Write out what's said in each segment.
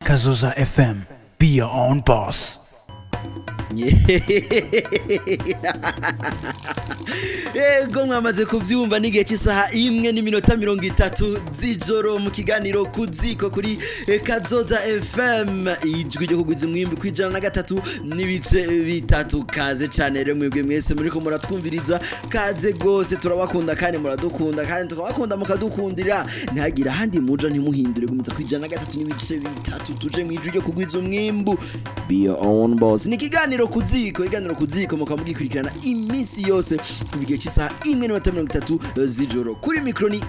Kazoza FM. Be your own boss. Ego mwamaze kubyumva n'igihe cy'isaha 1:30 z'ijoro mu kiganiro kuziko kuri Kazoza FM, ijwi ryo kugwiza umwimbi kwijana na 3.3. Kaze cyane rero mwebwe mwese muri ko muratwumviriza, kaze gose, turabakunda kandi muradukunda kandi tukabakunda mukadukundira. Ntihagira handi muja, ntimuhindure, gumiza kwijana na 3.3 tuje mu ijwi ryo kugwiza umwimbu. Be your own boss. Ni kiganiro kuziko, iganiro kuziko mukaba mugikurikirana iminsi yose kuva igihe cy'isaha 1:30 z'ijoro. Kuri mikro ni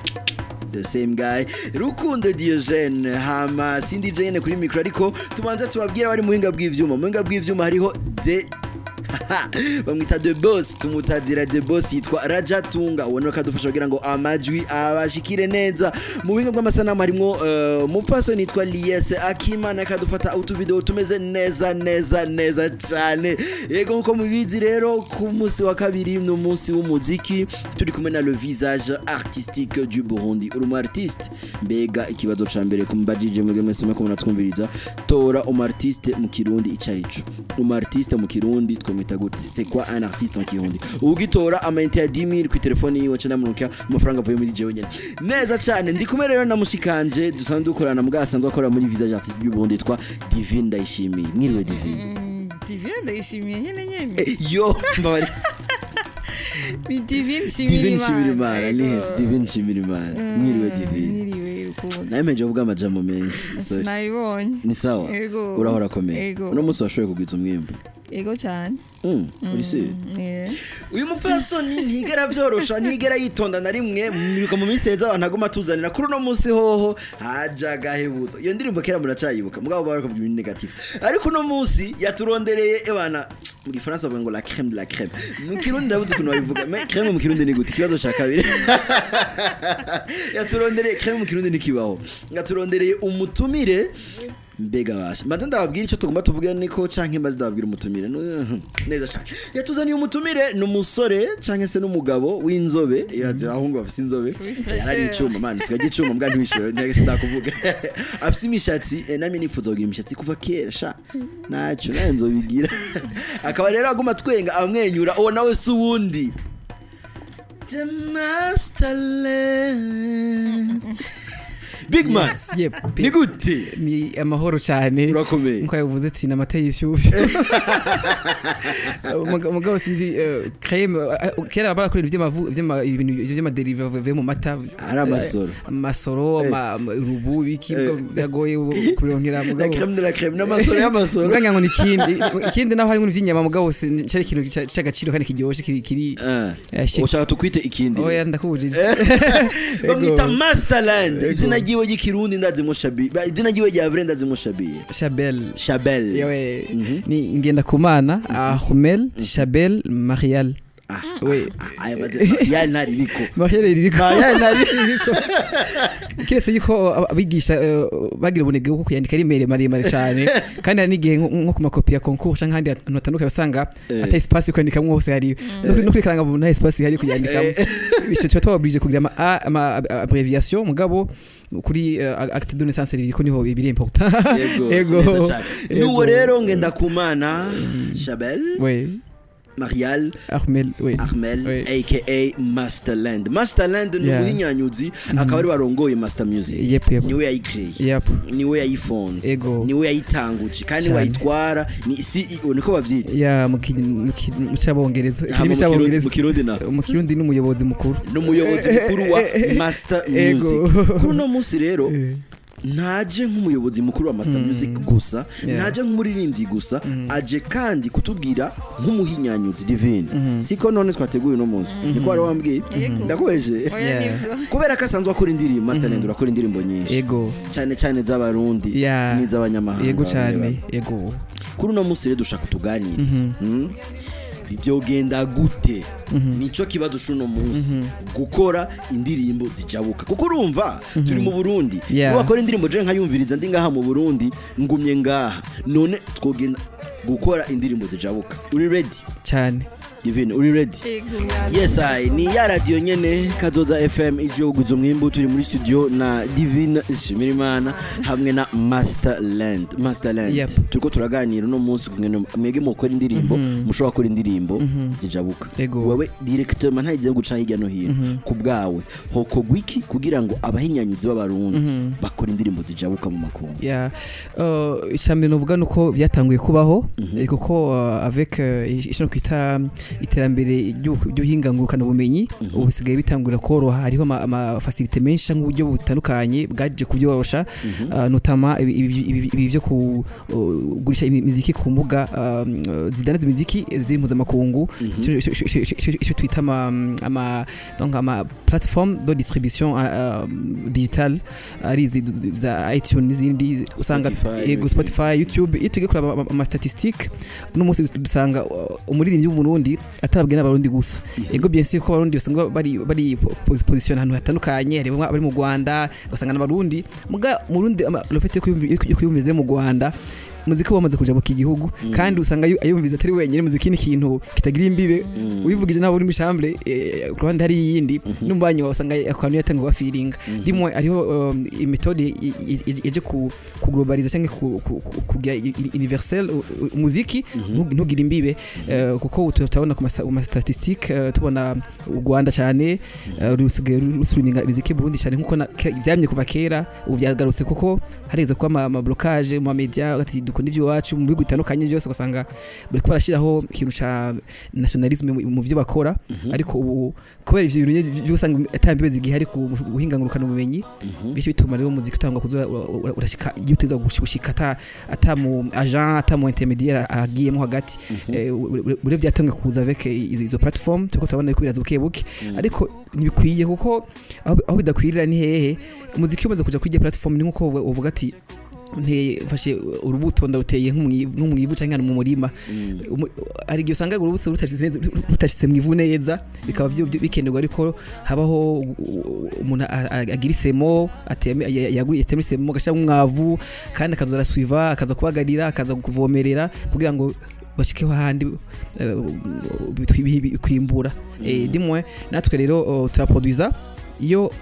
the same guy, Rukundo Diogene, hama Cindy Jane kuri mikro, ariko tubanza tubabwira bari muhinga bw'ivyuma. Muhinga bw'ivyuma hariho de bamwita The Boss, tumutazira The Boss, yitwa Raja Tunga, ubona ko adufasha kugira ngo amajwi abashikire neza. Mu buhinga bw'amasanamu harimo umupfasoni yitwa Liese Akimana, akadufata utuvideo tumeze neza neza neza cyane. Yego, nkuko mubizi rero, ku munsi wa kabiri ni umunsi w'umuziki, turi kumwe na le visage artistique du Burundi. Uri umu artiste? Mbega ikibazo ca mbere kumbajije mwebwe mwese muriko muratwumviriza, tora umu artiste mu Kirundi icarico. Umu artiste mu Kirundi twamwita gute? C'est quoi un artiste en Kirundi? Ugitora amayinite ya 10,000 ku telefone yiwe, ca namuruka amafaranga avuye muri jewe nyene. Neza cyane. Ndi kumwe rero na mushikanje dusanzwe dukorana, mbwa asanzwe akora muri Visage Artistique du Burundi, yitwa Divine Ndayishimiye. Mwiriwe, Divine. Divine Ndayishimiye nyene nyene. Yo, mbabari. Ni Divine Divine Nshimirimana. Nshimirimana, ni Yego. Divine Nshimirimana. Mwiriwe, Divine. Mwiriwe, Rukundo. Nawe uvuga amajambo menshi, sorry. Sinabibonye. Ni sawa? Yego. Urahora akomeye? Yego. Uno munsi washoboye kugwiza umwimbu? Yego cyane. Uri sûr? Yeah. Uyu mupfasoni ntigera vyorosha, ntigera yitonda na rimwe. Mwiruka mu minsi heza abantu aguma atuzanira. Kuri uno munsi hoho haja agahebuzo. Iyo ndirimbo kera muracayibuka, mugabo barakuvuga ibintu négatif, ariko uno munsi yaturondereye ebana, mu gifaransa bavuga ngo la crème de la crème. Mu Kirundi ndabuze ukuntu babivuga, mais crème mu Kirundi ni gute? Ikibazo ca kabiri. Yaturondereye crème mu Kirundi nikibaho. Yaturondereye umutumire. Mbega basha, mbanze ndababwira icyo tugomba tuvuge niko, canke mbaze ndababwira umutumire? Neza cane. Yatuzaniye umutumire, ni umusore canke se n'umugabo w'inzobe. Yaze abahungu bafise inzobe, yari icuma man, sigaje icuma mbwa ntiwishura ntiyagese ndakuvuga. Afise imishatsi, namye nifuza kugira imishatsi kuva kera sha, naco nawe nzobigira. Akaba rero aguma twenga amwenyura. Uwo nawe si uwundi, The Masterland Big Man. Yep. Ni gute? Ni amahoro cyane. Urakomeye? Nkuko yavuze ati ni amata y'ishyushyu. Mugabo sinzi crème, kera barakora ibintu ibintu vy'ama dérivés bivuye mu mata. Ari amasoro. Amasoro, urubu, ibiki, biragoye kubironkera. La Mugabo crème de la crème n'amasoro y'amasoro. Mugabo ngo ni ikindi naho harimo ivy'inyama, mugabo cari ikintu c'agaciro kandi kiryoshe kiri chic. Ushaka tukwite ikindi? Oya, ndakubujije. Bamwita Masterland. Izina ryiwe ry'ikirundi ndazimo Shabi, izina ryiwe rya vrai ndazimo Shabi. Chabel. Chabel. Yewe, ni Ngendakumana Ahmel Chabel Marial. Ah. Oui. Aya maze ya ntaririko. Marial ririko. Ya ntaririko. Kiretse yuko abigisha bagira ubunebwe bwo kuyandika ari maremare cyane, kandi hari n'igihe nko ku makopi ya concours canke ahandi hantu hatandukanye basanga ata espace yo kwandikamwo hose hari, no kuri karanga nta espace ihari yo kuyandikamo. Bityo tuba twababwirije kugira ama abbreviation, mugabo kuri acte de naissance ririko, niho biri important. Yego. Yego. Neza cane. Yego. Nuwo rero Ngendakumana Chabel Oui. Marial Ahmel, oui. Ahmel. Oui. Aka Masterland. Masterland ni umuhinyanyuzi, akaba ari warongoye Master Music. Yep. Niwe yayikreye, Yep. niwe yayifonze, Ego. niwe yayitanguje kandi niwe Cane. ayitwara, ni CEO niko bavyita. Ya, mu cyabongereza. Hama Ikirimi mu Kirundi- cyabongereza. mu Kirundi na Mu Kirundi n'umuyobozi mukuru. N'umuyobozi mukuru wa Master Ego. Music. Kuri uno munsi rero ntaje nk'umuyobozi mukuru wa Master Music gusa, ntaje nk'umuririmbyi gusa, aje kandi kutubwira nk'umuhinyanyuzi. Divine, siko none twateguye uno munsi? Niko wari wambwiye? Yego. Ndakubeje? Oya. Yeah. Nivyo. Kubera ko asanzwe akora indirimbo, Masterland, urakora indirimbo nyinshi, Ego. cyane cyane z'Abarundi n'iz'abanyamahanga. Yego Bamwe cyane. bamwe. Yego. Kuri uno munsi rero dushaka tuganire. Byogenda gute? Nico kibazo c'uno munsi, gukora indirimbo zijabuka, kuko urumva turi mu Burundi. Niba indirimbo je nkayumviriza ndi ngaha mu Burundi, ngumye ngaha. None twogenda gukora indirimbo zijabuka, uri ready? Cyane. Divine, uri ready? Ego. Yes, I ni ya radio nyene Kazoza FM, ijwi kuguza umwimbu. Turi muri studio na Divine Nshimirimana hamwe na Masterland. Masterland, turiko turaganira uno munsi kungene mwege mukora indirimbo, mushobora gukora indirimbo zijabuka. Ego. Wewe directement, ntagiye guca hirya no hino, ku bwawe hokogwa iki kugira ngo abahinyanyuzi b'Abarundi bakora indirimbo zijabuka mu makungu? Yeah. Icambere novuga nuko byatanguye kubaho, kuko avec ico kwita iterambere ry'ubuhinga ngurukana bumenyi, ubu bisigaye bitangura koroha. Hariho ama facilités menshi cyangwa uburyo butandukanye bwaje kubyorosha, notamment ibi byo kugurisha imiziki ku mbuga zidandaza imiziki ziri mpuzamakungu, ico twita ama donc ama plateforme de distribution digitale, ari izi za iTunes n'izindi usanga. Spotify, Yego, Spotify, YouTube. Iyo tugiye kuraba ama statistique uno munsi, dusanga umuririmbyi w'Umurundi atarabwe n'Abarundi gusa. Ego, bien sûr ko Abarundi usanga bari position ahantu hatandukanye, hari bamwe bari mu Rwanda, ugasanga n'Abarundi muga Murundi le fait yo kwiyumviza mu Rwanda, muziki wamaze kuja mu gihugu, kandi usanga ayumviza atari wenyine. Muziki ni ikintu kitagira imbibe, wivugije nawe uri mu chambre, ku ruhande hari iyindi n'umubanyi wawe, usanga akantu yatanga feeling rimwe. Hariho méthode yaje ku globaliza cyangwa kugira universel umuziki, ntugire imbibe, kuko turabona ku ma statistique, tubona u Rwanda cyane rusigaye rusuriminga imiziki Burundi cyane, nkuko byamye kuva kera. Ubu byagarutse kuko harigeze kuba ama blocage mu media, ati dukunda iby'iwacu mu bihugu bitandukanye byose, ugasanga bariko barashyiraho ikintu ca nationalisme mu byo bakora. Ariko ubu kubera ivyo bintu nyene byose, usanga ata mbibe zigihari ku buhinga ngurukana ubumenyi, bice bituma rero umuziki utangwa kuza urashika iyo uteza gushika ata mu agent, ata mu intermédiaire agiyemo hagati. Bure byatangiye kuza avec izo plateforme, turiko turabona yuko biraza buke buke, ariko ntibikwiye, kuko aho bidakwirira ni hehe? Umuziki umaze kuja kuri iyo plateforme, ni nkuko uvuga ati nteye mfashe urubuto ndaruteye nko mwivu canke ahantu mu murima. Hari igihe usanga urubuto rutashitse mu ivu neza, bikaba bikenerwa ariko habaho umuntu agira isemo, yatema isemo, agashyiramo umwavu, kandi akaza arasuiva, akaza kubagarira, akaza kuvomerera kugira ngo bashikeho ahandi kwimbura. Dimwe natwe rero turaproduiza iyo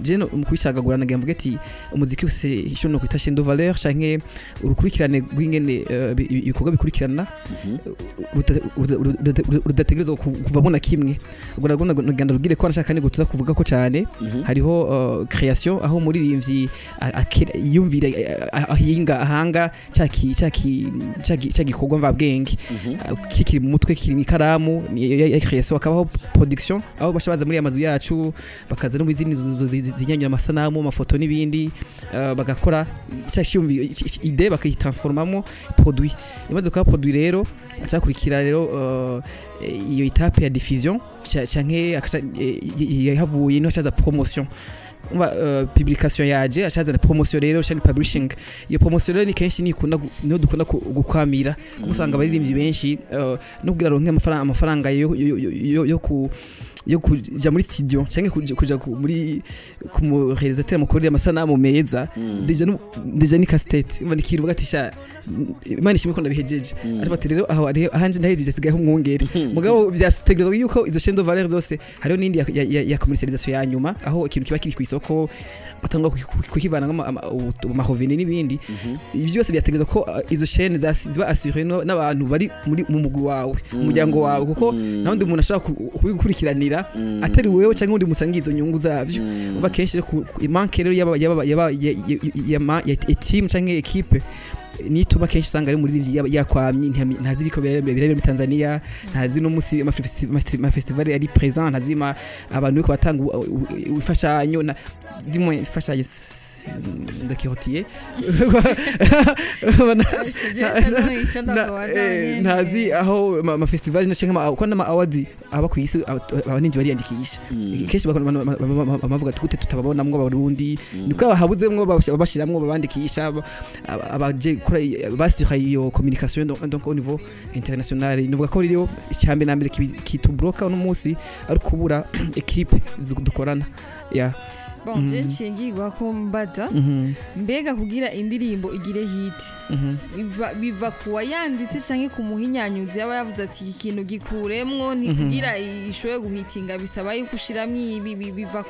je mu kubicagagura nagira mvuge ati umuziki ufise ico no kwita chaîne de valeur canke urukurikirane rw'ingene ibikorwa bikurikirana, rudategerezwa kuvamo na kimwe. Ubwo nabwo nagenda rubwire ko nashaka ni gutuza kuvuga ko cyane hariho création, aho umuririmbyi yumvira, ahinga, ahanga ca gikorwa mvabwenge kikiri mu mutwe, kikiri mu ikaramu, ni ya création. Hakabaho production, aho basha baza muri amazu yacu, bakaza no mu izindi nzu zinyanyura amasanamu, amafoto n'ibindi, bagakora cya cyumvi idée, bakayitransformamo produit. Imaze kuba produit rero, acakurikira rero iyo étape ya diffusion canke yahavuye niho acaza promotion. Umva, publication yaje, acaza na promotion rero canke publishing. Iyo promotion rero ni kenshi nikunda niho dukunda gukwamira, kuko usanga abaririmbyi benshi no kugira ronke amafaranga yo kuja muri studio canke kuja muri ku mu réalisateur mukorera amasanamu meza, déjà déjà ni casse-tête. Umva, ni ikintu uvuga ati sha Imana ishimwe ko ndabihejeje, ariko ati rero aho ahanje ndahejeje, sigaye umwungere. Mugabo vyategerezwa yuko izo chaîne de valeur zose, hariho n'indi ya commercialisation ya nyuma, aho ikintu kiba kiri ku isoko, batanga kukivanamo amahoveni n'ibindi. Ibi byose byategerezwa ko izo chaîne ziba assuré n'abantu bari muri mu mugwi wawe, mu muryango wawe, kuko nta wundi muntu ashobora kubikurikiranira atari wewe cyangwa undi musangiye izo nyungu zavyo. Uba kenshi rero manque rero yaba ya team canke équipe nituma kenshi usanga ari umuririmbyi yakwamye, ntazi ibiko birabera muri Tanzania, ntazi no musi ama festival ari présent, ntazi abantu bariko batanga imfashanyo na dimwe imfashanyo ndakihotiye. Icyo ndakubaza nyene. Ntazi aho ama festival na canke ko n'ama awards aba ku isi, abaninji bariyandikisha kenshi, bavuga ati gute tutababonamwo Abarundi? Niko habuzemwo babashiramwo, babandikisha, abaje gukora basura iyo communication. Donc au niveau international, nuvuga ko rero icyambere na mbere kitubloka uno munsi ari kubura équipe dukorana, yeah. Bon, je nshingirwa ko mbaza, mbega kugira indirimbo igire hit, biva kuwa yanditse canke ku muhinyanyuzi yaba yavuze ati iki kintu gikuremwo, ntikugira ishobore guhitinga, bisaba yuko ushiramwo ibi, biva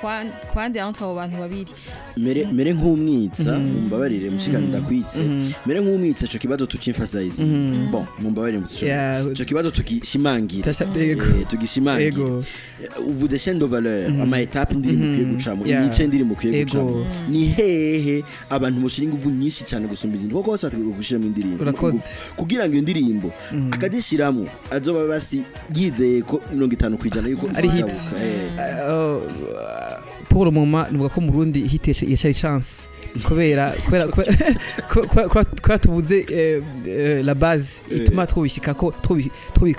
kwande entre abo bantu babiri? Mere nk'umwitsa, mumbabarire mushikana ndakwitse, mere nk'umwitsa ico kibazo tucemphasize. Bon, mumbabarire mushikana, ico kibazo tugishimangira. Yego. Tugishimangira. Uvuze chaîne de valeur, ama étape indirimbo ukwiye gucamo, imice indirimbo ukwiye gucamo, ni hehe abantu mushira inguvu nyinshi cyane gusumba izindi, kuko bose bateguye gushiramo indirimbo? Urakoze. Kugira ngo iyo ndirimbo akazishiramo azoba basi yizeye ko 50% yuko Ari hit. izabuka. Pour le moment nuvuga ko mu Burundi hit yashari chance, kubera tubuze la base ituma twobishika ko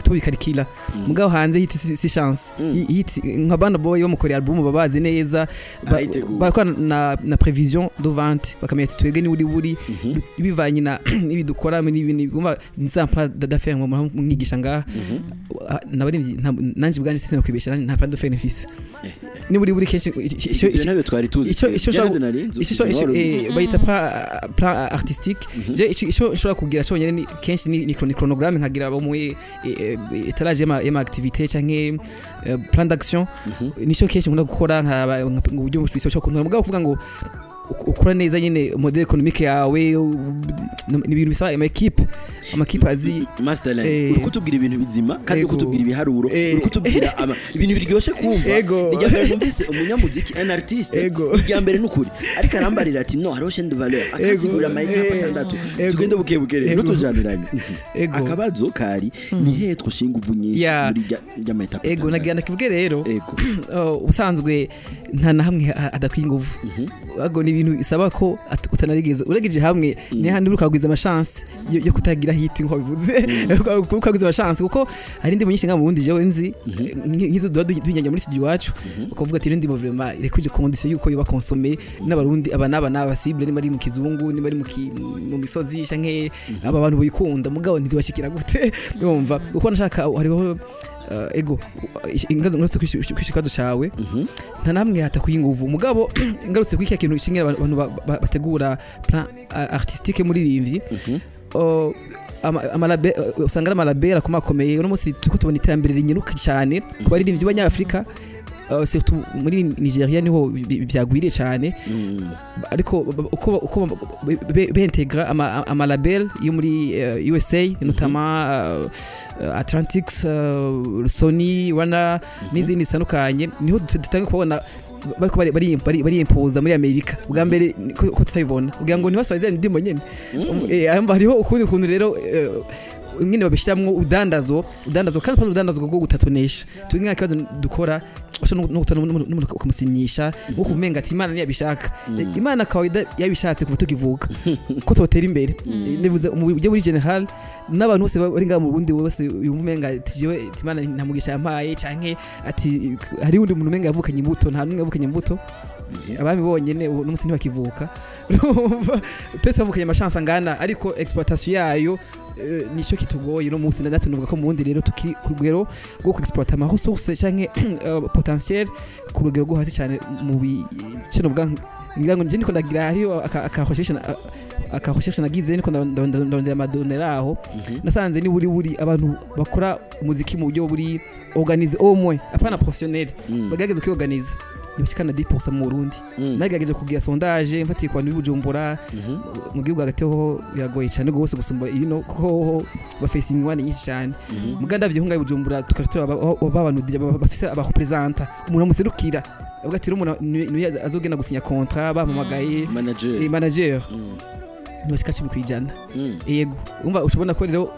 twobikarikira. Mugabo hanze hit si chance. Hit nka Bana Boy bamukoreye album babazi neza, Arayitegura. barakora na prévision de vente, bakamenya ati twebwe ni buri bivanye na n'ibi dukora n'ibintu bigomba nza plan d'affaires mu mwigisha ngaha. Nabarivyi nanje ubwanje sina kwibesha, nanje nta plan d'affaires nfise. Ni buri kenshi Ivyo ntabyo twari tuzi. Ico Ivyo ushobora ntabyo nari nzi. ico bayita plan artistique. Je ico nshobora kugira cyonyine ni kenshi ni chronogramme, nkagira abo mu étalage y'ama activité canke plan d'action. Nico kenshi nkunda gukora, nkaraba uburyo bishobora kuntora. Mugabo kuvuga ngo ukora neza nyine modèle économique yawe, ni ibintu bisaba ama équipe azi. Masterland, uri kutubwira ibintu bizima kandi uri kutubwira ibiharuro, uri kutubwira ibintu biryoshye kumva. Irya mbere numvise umunyamuziki, un artiste, irya mbere nukuri, ariko arambarira ati no, hariho chaîne de valeur, akasigurira ama étape atandatu. Tugende buke buke rero, ntutujaniranye. Akabazo kari ni hehe twoshinga inguvu nyinshi muri rya ma étape Ego. atandatu? Nagira ndakivuge rero. Ubusanzwe nta na hamwe hadakwiye inguvu. Ahubwo ni ibintu bisaba ko utanarigeza uregeje hamwe, ni handi uri ukagwiza ama chance yo kutagira hit nko bivuze, ukagwiza ama chance, kuko hari indirimbo nyinshi nga mu Burundi jewe nzi, nk'izo duha duhinyanya muri studio iwacu, ukavuga ati indirimbo vraiment irekuje condition yuko yoba consommé n'abarundi aba n'aba n'aba cible, niba ari mu kizungu, niba ari mu misozi, canke aba bantu boyikunda, mugabo ntizibashikira gute? Yumva kuko nashaka hariho ego ingazo ngarutse kwishyura ikibazo cawe, nta namwe hatakwiye inguvu. Mugabo ngarutse kuri kiriya kintu ishingira abantu bategura plan artistique muririmbyi, usanga ari ama label akomakomeye. Uno munsi turiko tubona iterambere rinyeruka cyane ku baririmbyi b'abanyafurika, surtout muri Nigeria niho vyagwiriye cyane, ariko uko bentegra ama label yo muri USA, notamment Atlantic, Sony, Warner n'izindi zitandukanye, niho dutangiye kubona bariko bariyimpoza muri Amerika bwa mbere, ko tutabibona kugira ngo ntibasohoze za ndirimbo nyene. Hariho ukundi kuntu rero nyine babishiramwo udandazo, kandi pana udandazo bwo gutatonesha. Twe nka kibazo dukora, ushobora no gutana n'umuntu ukamusinyisha nko kumenga ati Imana ntiyabishaka. Imana kawaida yabishatse kuva tukivuka ko totera imbere. Nivuze mu buryo buri général n'abantu bose bari ngaha mu Burundi bose yumva umenga ati jewe ati Imana nta mugisha yampaye, canke ati hari undi muntu umenga yavukanye imbuto. Nta n'umwe yavukanye imbuto, abami bonyene ubu n'umunsi ntibakivuka. Urumva, twese bavukanye ama chance angana, ariko exploitation yayo nico kitugoye no munsi. Natwe nuvuga ko mu Burundi rero tukiri ku rugero rwo ku-exploiter ama ressources canke potentiel ku rugero rwo hasi cyane mu bice. Novuga ngira ngo nje ndiko ndagira hariyo aka recherche nagize, niko ndondera ama données aho nasanze ni buri abantu bakora umuziki mu buryo buri organisé, au moins apana professionnel, bagerageza kwiorganiza, ntibashikana 10% mu Burundi. Nagerageje kugira sondage mfatiye ku bantu b'i Bujumbura. Mu gihugu hagati ho biragoye cyane rwose gusumba ibino, kuko ho bafise ingwane nyinshi cyane. Muga ndavye nko ngaha i Bujumbura, tukaja turaba ba bantu bafise aba représentants, umuntu amuserukira, avuga ati umuntu niwe azogenda gusinya contrat, bampamagaye. Manager. Manager, ntibashika 10%. Yego, umva ushobona ko rero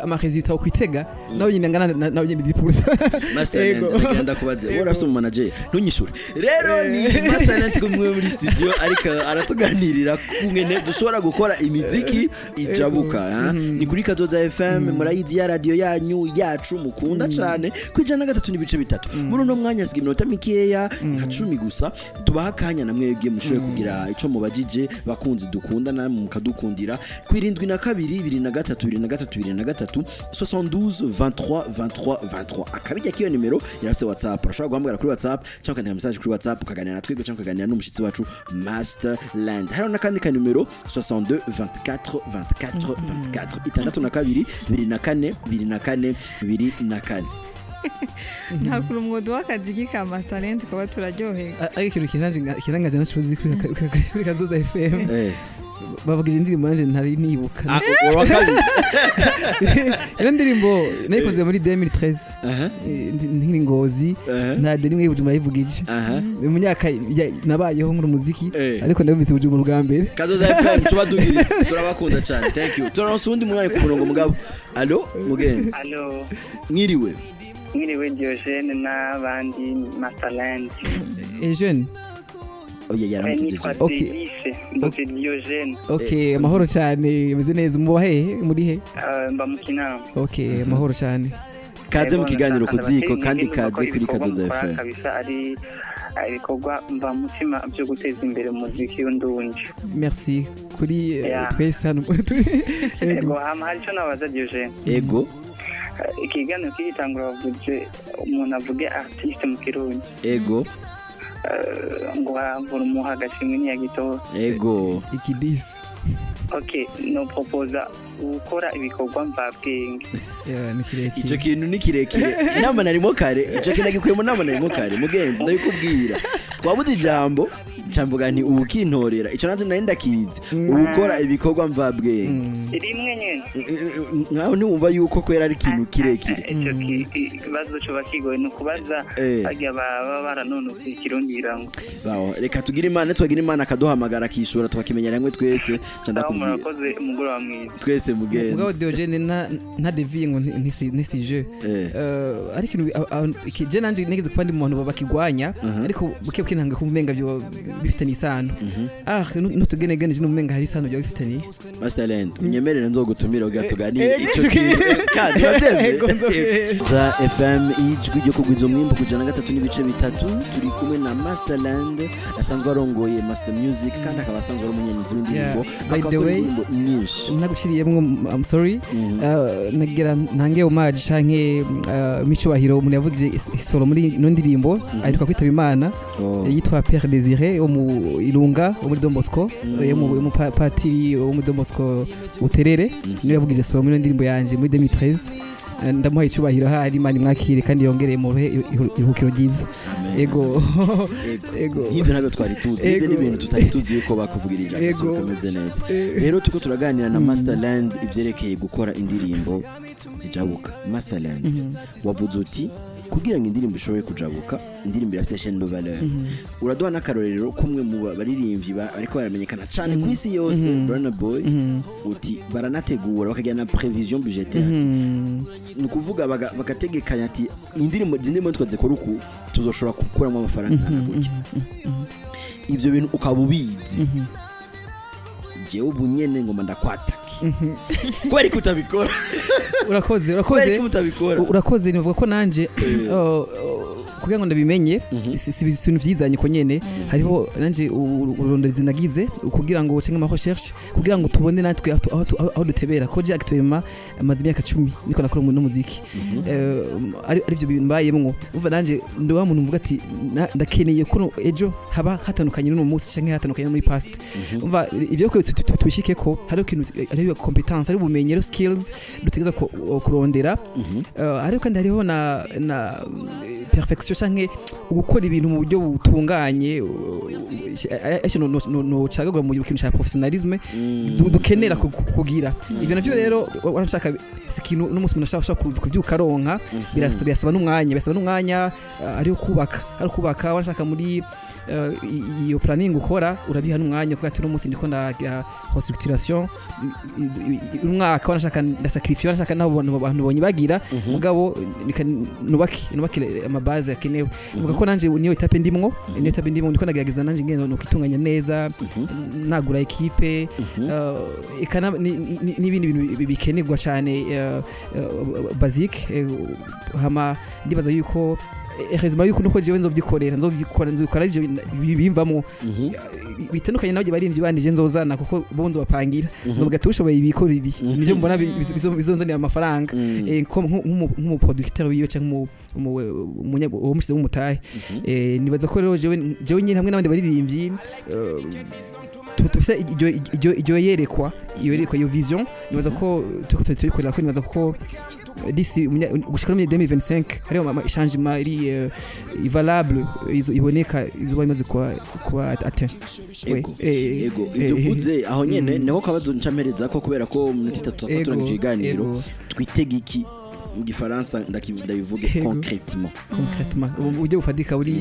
ama résultat ukwitega nawe nyine angana nawe nyine 10%. Masterland, ndagira ndakubaze, wowe urafise umu manager? Ntunyishure. Rero ni Masterland kumwe muri studio, ariko aratuganirira kungene dushobora gukora imiziki ijabuka, ha? Ni kuri Kazoza FM, murayizi, ya radio yanyu, yacu, mukunda cane, ku 103.3. Muri uno mwanya hasigaye iminota mikeya nka 10 gusa, tubaha akanya na mwebwe mushoboye kugira ico mubajije, bakunzi dukunda namwe mukadukundira, ku 72 23 23. 73 72 23 23 23. Akabijya k'iyo nimero irafise WhatsApp, urashobora guhamagara kuri WhatsApp cyangwa ukandika message kuri WhatsApp, ukaganira na twebwe cyangwa ukaganira n'umushitsi wacu Masterland. Hariho n'akandi ka nimero 62 24 24 24, 62 24 24 24. Nta kuntu umwuga w'akazi ka Masterland tukaba turaryoherwa. Ariko ikintu kinangaje nacuzi kuri Kazoza FM, bavugije indirimbo nanje ntari nibuka. Ah, uwa kabiri. Iyo ndirimbo nayikoze muri 2013. Nkiri Ngozi, nta radiyo nimwe y'Ibujumbura yayivugije. Mu myaka nabayeho nkora umuziki, ariko ndabumvise Bujumbura bwa mbere. Kazoza FM tubadugirize, turabakunda cyane, thank you. Turaronse uwundi mwanya ku murongo mugabo. Allo mugenzi. Allo. Mwiriwe. Mwiriwe Diogene n'abandi Masterland. Jeune. Oya, yaramukije. Nitwa Okay. Delice, mvuze Diogene. Okay, amahoro cyane, meze neza. Muba hehe, muri he? Mba mu Kinama. Okay, amahoro cyane. Kaze mu Ego, kiganiro ndashaka ku ziko ndabateye kandi intege kaze nuko kuri ibikorwa Kazoza mukora FM. kabisa ari ibikorwa mva mutima byo guteza imbere umuziki w'Uburundi. Merci kuri twese hano. Ego, hama hari icyo nabaza Diogene. Ego. Ikiganiro kigitangura bavuze umuntu avuge artiste mu Kirundi. Ego. Ngo haravura umuha agashimwe ntiyagitora. Ego. Ikidisi. Okay, no proposa gukora ibikorwa mvabwenge. Yeah, ni kirekire. Ico kintu ni kirekire, inama narimo kare, ico kintu nagikuye mu nama narimo kare mugenzi, ndabikubwira. Twabuze ijambo camvuga nti ubu kintorera ico nanje nari ndakizi, ubukora ibikorwa mvabwenge. Rimwe nyene. Nkaho ntiwumva yuko kwera ari ikintu kirekire. Icyo kibazo coba kigoye ni ukubaza barya baba baranonotse Ikirundi birango. Sawa, reka tugire Imana, twagira Imana akaduhamagara akishura tukakimenyera hamwe twese ca Aho ndakubwira. murakoze, umugoroba mwiza. Twese Mugabo mugenzi. Diogene nta deviye ngo ntisi je. Ariko ikintu je nanje nigeze kuba ndi mu bantu bakigwanya, ariko buke buke ntanga kumva umenga byo bifitanye isano. Ah, n'utugenegene je n'umenga hari isano byo bifitanye. Masterland, unyemerere nzogutumira kugira tuganire ico ico kintu kandi urabyemeye. Ego, nzobyemeye. Za FM, ijwi ryo kugwiza umwimbu ku 103.3, turi kumwe na Masterland asanzwe arongoye Master Music kandi akaba asanzwe ari umunyanyizi w'indirimbo. Yeah. By Akaba the akora way, indirimbo nyinshi. Naguciriyemwo, I'm sorry. Nagira ntange hommage canke micubahiro umuntu yavugije isolo muri ino ndirimbo aheruka kwitaba Imana, yitwa Pierre Désiré wo mu Ilunga, wo muri Don Bosco, yo mu patiri wo muri Don Bosco Buterere, niwe yavugije solo muri ino ndirimbo yanje muri 2013. Ndamuha icubahiro ahari, Imana imwakire kandi yongere mu iruhukiro ryiza. Amen. Ego. Ego. Ego. Nk'ibyo ntabwo twari tuzi, ibyo Ego. ni ibintu tutari tuzi yuko bakuvugirije agasoro Ego. kameze neza. Rero tuko turaganira na Masterland ivyerekeye gukora indirimbo zijabuka. Masterland, wavuze uti kugira ngo indirimbo ishobore kujabuka, indirimbo irafise chaîne de valeur. Uraduha n'akarorero kumwe mu baririmbyi bariko baramenyekana cane ku isi yose, Burna Boy, uti baranategura bakagira na prévision budgétaire, ati ni ukuvuga bagategekanya ati indirimbo izi ndirimbo twazikora uku tuzoshobora gukuramo amafaranga angana gutya. Ivyo bintu ukaba ubizi, jewe ubu nyene ngoma ndakwatake kubera ko utabikora. Urakoze. Kubera Urakoze. ko utabikora. Urakoze. Nivuga ko nanje kugira ngo ndabimenye si ibintu vyizanye ko nyene, hariho nanje ururondezi nagize kugira ngo canke ama recherche kugira ngo tubone natwe aho dutebera, ko je actuellement amaze imyaka 10 niko nakora mu muziki, ari byo bintu mbayemwo. Umva, nanje ndi wa muntu mvuga ati ndakeneye ko ejo haba hatandukanye n'uno munsi canke hatandukanye no muri past. Umva, ivyo ko tubishike ko hariho ikintu, hariho competence, hariho ubumenyi, hariho skills dutegereza kurondera. Ariko kandi hariho na perfection canke gukora ibintu mu buryo butunganye, no cagagura mu kintu ca professionnalisme dukenera kugira. Ivyo navyo rero warashaka si ikintu n'umunsi umuntu ashaka kuvyuka aronka, birasaba n'umwanya, birasaba n'umwanya. Hariho kubaka, hariho kubaka warashaka muri iyo planning ukora, urabiha n'umwanya kuko ati uno munsi ndiko ndagira restructuration umwaka, warashaka ndasacrifice, warashaka naho abantu bonye bagira mugabo nika nubake ama base akenewe. Mvuga ko nanje niyo étape ndimwo, niyo étape ndimwo, ndiko ndagerageza nanje ngene no kwitunganya neza, nagura équipe, eka n'ibindi bintu bikenerwa cyane basique. Hama ndibaza yuko Heureusement yuko nuko jewe nzovyikorera, nzovyikora, nzobikora ari jewe bimvamwo, bitandukanye n'abandi baririmbyi bandi je nzozana, kuko bo nzobapangira, nzovuga ati ushoboye ibikora ibi, nivyo mbona bizonzanira amafaranga. Nk'umuproducteur wiwe canke uwo mushize w'umutahe. Nibaza ko rero jewe nyine hamwe n'abandi baririmbyi tufise iryo yerekwa, iyo yerekwa, iyo vision, nibaza ko turiko turikorera ko, nibaza ko d'ici gushika muri 2025 hariho ama changement iri valable, izo iboneka izoba imaze kuba atteint. Ego, ego, ibyo uvuze aho nyene niko kabazo ncampereza ko, kubera ko mu minota 3 turangije ikiganiro. Twitega iki mu gifaransa? Ndabivuge concrètement. Concrètement, ubu buryo bufatika buri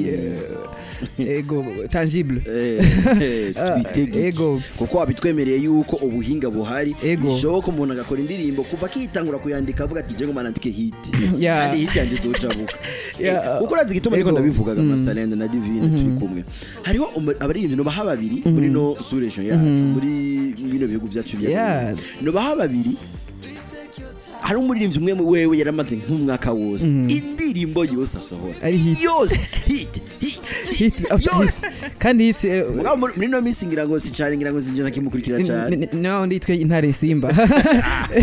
ego, tangible. Twitega iki? Kuko wabitwemereye yuko ubuhinga buhari, bishoboka umuntu agakora indirimbo kuva akitangura kuyandika avuga ati: "Je ngoma nandike hit, kandi hit yanjye izojabuka." Kuko urazi igituma ariko ndabivugaga, Masterland na Divine turi kumwe, hariho abaririmbyi nobaha babiri muri no sous-région yacu, muri bino bihugu byacu bya nobaha babiri. Hari umuririmbyi umwe wewe yaramaze nk'umwaka wose indirimbo yose asohora Ari hit. yose hit, hit, Hit after yose. hit, kandi hit. Mugabo muri ino minsi ngira ngo si cyane, ngira ngo sinje nakimukurikira cyane. No, nditwe intare simba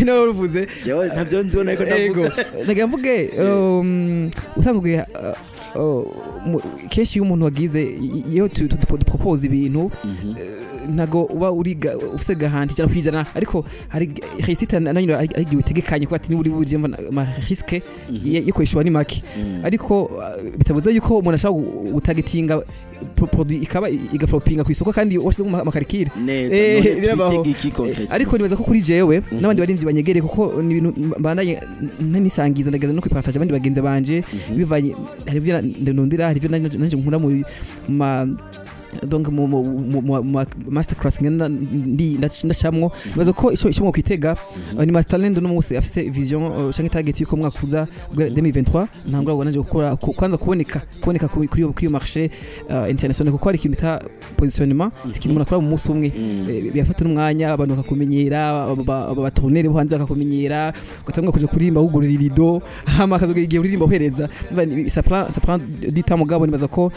no uruvuze. Jewe ntavyo nzi ariko ndavuga. Nagira mvuge, usanzwe kenshi iyo umuntu wagize iyo dupropose ibintu, ntago uba uri ufise garantie 100%, ariko hari réussite nayo ari igihe utegekanye ko ati niba uri buje ama risque yo kwishura ni make, ariko bitabuze yuko umuntu ashobora gutagetinga produit ikaba igaflopinga ku isoko kandi washyizemo amakarikire. Neza. None Birabaho. twitege iki concrètement? Ariko nibaza ko kuri jewe n'abandi barimvyi banyegereye, kuko ni ibintu mbandanye nisangiza, ndageza no kwipartage abandi bagenzi banje, bivanye hari ivyo ndondera, hari ivyo nanje nkura muri ma donc mu masterclass ngenda ndi ndacamwo. Nibaza ko ico mwokwitega ni Masterland no munsi afise vision canke target yuko mwaka uza 2023 ntangura ngo nanje gukora kwanza kuboneka kuri iyo marché international, kuko hari ikintu bita positionnement, si ikintu umuntu akora mu munsi umwe. Birafata n'umwanya, abantu bakakumenyera, abatourneur bo hanze bakakumenyera, ugatangura kuja kuririmba wugurura irido, hama akazogera igihe uririmba uhereza. Ça prend du temps. Mugabo nibaza ko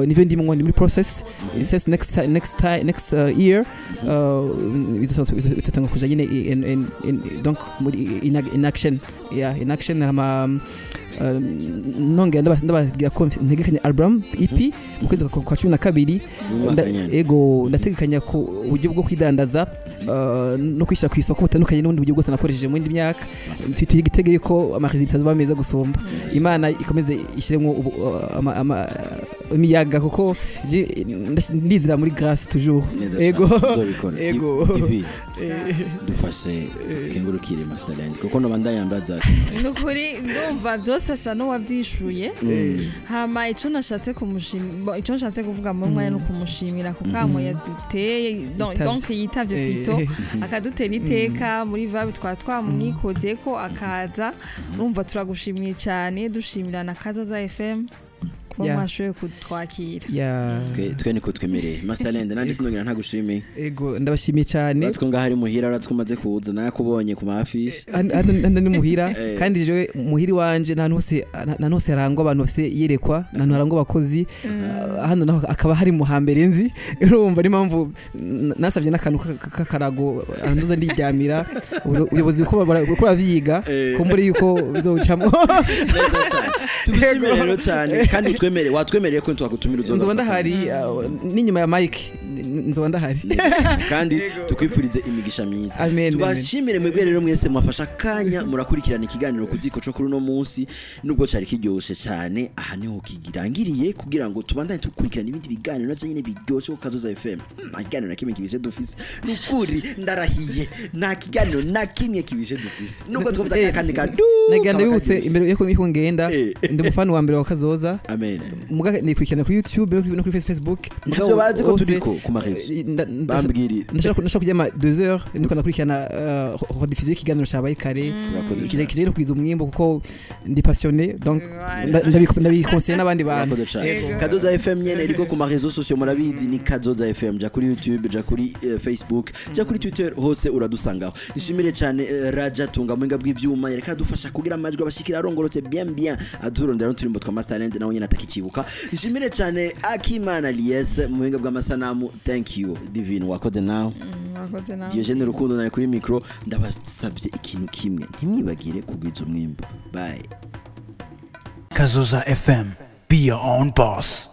nivyo ndimwo, ndi muri process since next time, next year bizotanga kuja nyine donc muri in action, yeah, in action. Hama nongera ndababwira ko ntegekanya album EP mu kwezi kwa 12. Mu mwaka nyene. Ego, ndategekanya ku uburyo bwo kwidandaza no kwishyira ku isoko butandukanye n'ubundi buryo bwose nakoresheje mu yindi myaka. Tuyitegeye ko amarésultats azoba meza gusumba. Imana ikomeze ishyiremo imiyaga, kuko ndizera muri grâce toujours. Neza Ego. cyane, nzobikora. Ego. Divi, dufashe dukengurukire Masterland, kuko noba ndayambaza. Ni ukuri ndumva byose asa n'uwabyishuye. Hama icyo nashatse kumushimira, icyo nshatse kuvuga mu mwanya, ni ukumushimira ku kamo yaduteye, Yitavye. donc yitavye plutôt, akadutera iteka muri vabi twaba twamwikoze ko akaza. Urumva turagushimiye cyane, dushimira na Kazoza FM kuba mwashoboye kutwakira. Twe niko twemereye. Masterland, nandi sinongera ntagushimiye. Ego, ndabashimiye cyane. Uratsi ko ngaho ari muhira, uratsi ko umaze kuza, nakubonye ku maafishe. Hano ni muhira. Kandi jewe muhiri wanje nta hantu hose harangwa abantu bafise yerekwa, nta hantu harangwa abakozi. Hano naho akaba hari mu hambere nzi, urumva niyo mpamvu nasabye n'akantu k'akarago ahantu nzoza ndiryamira. Ubuyobozi uko baravyiga kumbure yuko bizocamo. Neza cyane, tugushimire rero cyane, kandi utwemere, watwemereye ko twagutumira uzoga. Nzoba ndahari, n'inyuma ya mike nzoba ndahari. Kandi tukwifurize imigisha myiza. Amen, amen. Tubashimire mwebwe rero mwese mwafasha akanya murakurikirana ikiganiro ku ziko co kuri uno munsi, nubwo cari kiryoshe cyane, aha niho kigirangiriye, kugira ngo tubandanye tukurikirana ibindi biganiro navyo nyene biryoshe ku Kazoza FM. Nta kiganiro na kimwe kibishe dufise, nukuri ndarahiye, nta kiganiro na kimwe kibishe dufise, nubwo twavuze akandi kadu. Nagira kaba ndabibutse karyoshe. Imbere yuko ngenda, ndi umufana wa mbere wa Kazoza. Amen. Muga nikurikirana kuri YouTube no kuri Facebook. Ntabyo bazi ko Hose turiko. Ku ma réseaux. Ndashaka Bambwirire. Ndashaka kuryama 2 heures, niko nakurikirana rediffusion y'ikiganiro cabaye kare. Urakoze. Kije kugwiza umwimbo kuko ndi passionné, donc Voilà. ndabiconseille n'abandi bantu. Urakoze cyane. Yego. Kazoza FM nyene iriko ku ma réseaux sociaux, murabizi, ni Kazoza FM. Ja kuri YouTube, ja kuri Facebook, ja kuri Twitter, hose uradusangaho. Nshimire cyane Raja Tunga muhinga bw'ivyuma, yareka aradufasha kugira amajwi abashikira arongorotse bien bien, aturondera n'uturimbo twa Masterland, nawe nyene atakikibuka. Nshimire cyane Akimana Lies mu buhinga bw'amasanamu. Thank you Divine, wakoze nawe. Wakoze nawe. Diogene Rukundo nari kuri micro. Ndabasabye ikintu kimwe, ntimwibagire kugwiza umwimbo. Bye. Kazoza FM. Be your own boss.